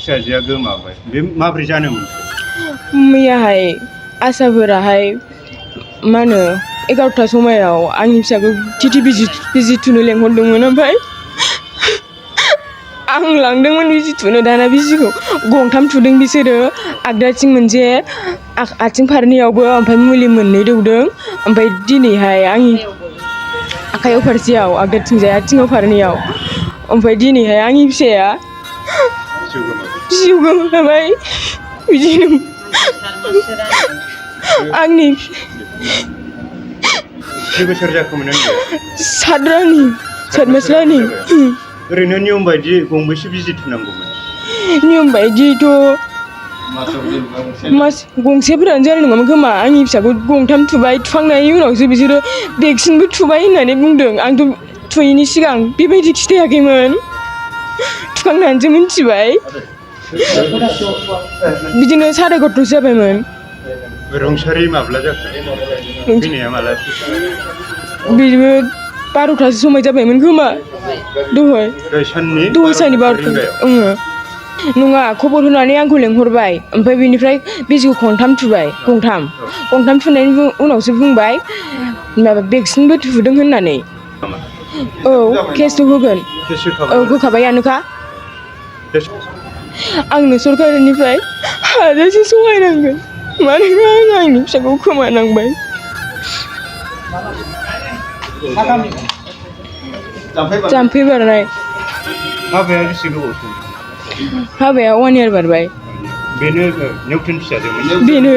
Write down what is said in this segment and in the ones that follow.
फिसाजोआ गोमाबाय बे माब्रै जानो मोनखो? मैयाहाय आसाफोराहाय मा होनो 11टा समायाव आंनि फिसाखौ टिटि बिजि थुनो लेंहरदोंमोन। ओमफ्राय आं लांदोंमोन बिजि थुनो। दाना बिजिखौ गंथाम थुदों बिसोरो, आगदाथिं मोनसे आथिं फारनैयावबो, ओमफ्राय मुलि मोननै दौदों। ओमफ्राय दिनैहाय आंनि आखाइयाव फारसेयाव, आगदाथिंजाय आथिङाव फारनैयाव। ओमफ्राय दिनैहाय आंनि फिसाया जिउ गोमाबाय। बिदिनो आंनि खै बोसोर जाखोमोन उन्दैया? 7 मास रानिं। ओरैनो नियम बायदि गंबेसे बिजि थुनांगौमोन? नियम बायदिथ' मास गंसेफोरानो जानाय नङामोन खोमा। आंनि फिसाखौ गंथाम थुबाय, थुखांनायनि उनावसो बिसोरो भेक्सिनबो थुबाय होननानै बुंदों। आंथ' थुयैनि सिगां बेबायदि खिथायाखैमोन, थुखांनानैसो मिथिबाय। बिदिनो 11:30 जाबायमोन। रुंसारि माब्ला जाखो? थैनाया माला? बिदिनो 12टासो समाय जाबायमोन खोमा। दहाय साननि 12टायाव। नङा, खबर होनानै आंखौ लेंहरबाय। ओमफ्राय बिनिफ्राय बिजिखौ खनथाम थुबाय, गंथाम थुनायनि उनावसो बुंबाय माबा भेक्सिनबो थुदों होननानै। औ, केसथ' होगोन। औ, होखाबायानोखा। आंनो सरकारनिफ्राय हाजासे सहाय नांगोन, मानोना आं आंनि फिसाखौ खोमानांबाय। जाम्फै बारनाय। हाबाया बेसे गोबाव सम? हाबाया 1 इयार बारबाय। बेनो नेवथोन फिसाजोमोन? बेनो।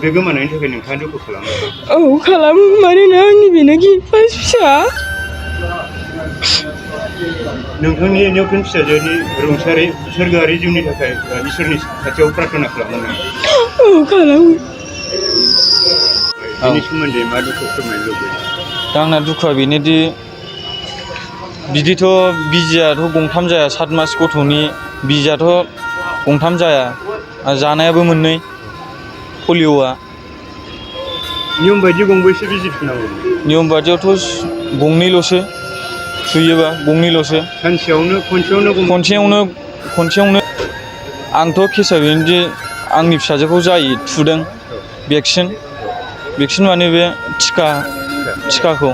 बे गोमानायनि थाखाय नोंथाङा दुखु खालामो? औ, खालामो। मानोना आंनि बेनो फार्स्ट फिसा। नोंथांनि नेवथोन फिसाजोनि रुंसारि सोरगोआरि जिउनि थाखाय इसोरनि खाथियाव प्रार्थना खालामो नामा? औ, खालामो। बेनि सोमोन्दै मा दुखु फोरमायनो लुबैयो? दा आंना दुखुआ बेनोदि बिदिथ' बिजियाथ' गंथाम जाया, 7 मास गथ'नि बिजियाथ' गंथाम जाया, जानायाबो मोननै पलिअ'आ। नियम बायदि गंबेसे बिजि थुनांगौ? नियम बायदियावथ' गंनैल'सो थुयोबा, गंनैल'सो। सानसेयावनो खनसेयावनो। आंथ' केसा बेनोदि आंनि फिसाजोखौ जाय थुदों भेक्सिन माने बे टिकाखौ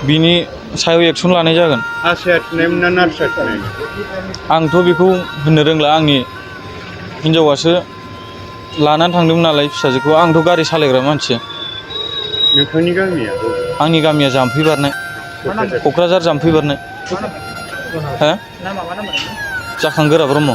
बिनि सायाव एक्सन लानाय जागोन। आसाया थुनायमोन ना नार्सआ थुनायमोन? आंथ' बेखौ होननो रोंला। आंनि हिनजावासो लानानै थांदोंमोन नालाय फिसाजोखौ। आंथ' गारि सालायग्रा मानसि। नोंथांनि गामिया? आंनि गामिया जाम्फै बारनाय, क'क्राझार जाम्फै बारनाय। जाखांगोरा ब्रह्म।